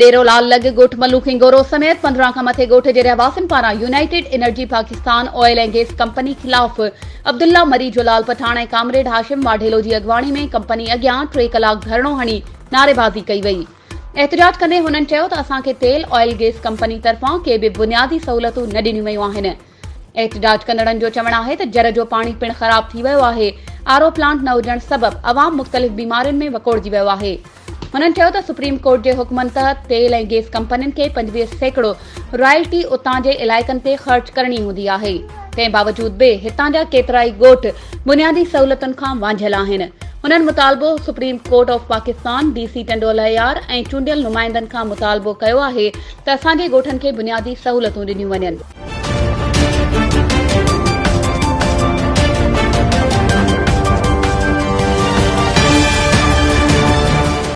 ڏيرو لال لڳ ڳوٺ ملوڪ هنگورو سميت 15 کان مٿي ڳوٺ جي رهواسين پاران United Energy Pakistan oil ۽ gas company خلاف عبدالله مري، جلال پٺاڻ ۽ ڪامريڊ هاشم واڍيلو جي اڳواڻي ۾ ڪمپني اڳيان ٽي ڪلاڪ ڌرڻو هڻي نعريبازي ڪئي وئي. احتجاج ڪندي هنن چيو ته اسان کي تيل آئل گيس ڪمپني طرفان ڪي به بنيادي سهولتون نه ڏنيون ويون آهن. احتجاج ڪندڙن جو چوڻ آهي ته جر جو پاڻي پڻ خراب ٿي ويو آهي، آر او پلانٽ نه هجڻ سبب عوام مختلف بيمارين ۾ وڪوڙجي ويو آهي. هنن چيو ته سپريم ڪورٽ جي حڪمن تحت تيل ۽ گيس ڪمپنين کي 25% رائلٽي اتان جي علائقن تي خرچ ڪرڻي هوندي آهي، تنهن باوجود به هتان جا ڪيترائي ڳوٺ بنيادي سهولتن کان وانجهيل آهن. هنن مطالبو supreme court of Pakistan, D C Tando Allahyar ۽ چونڊيل نمائندن کان مطالبو ڪيو آهي ته اسان جي ڳوٺن کي بنيادي سهولتون ڏنيون وڃن.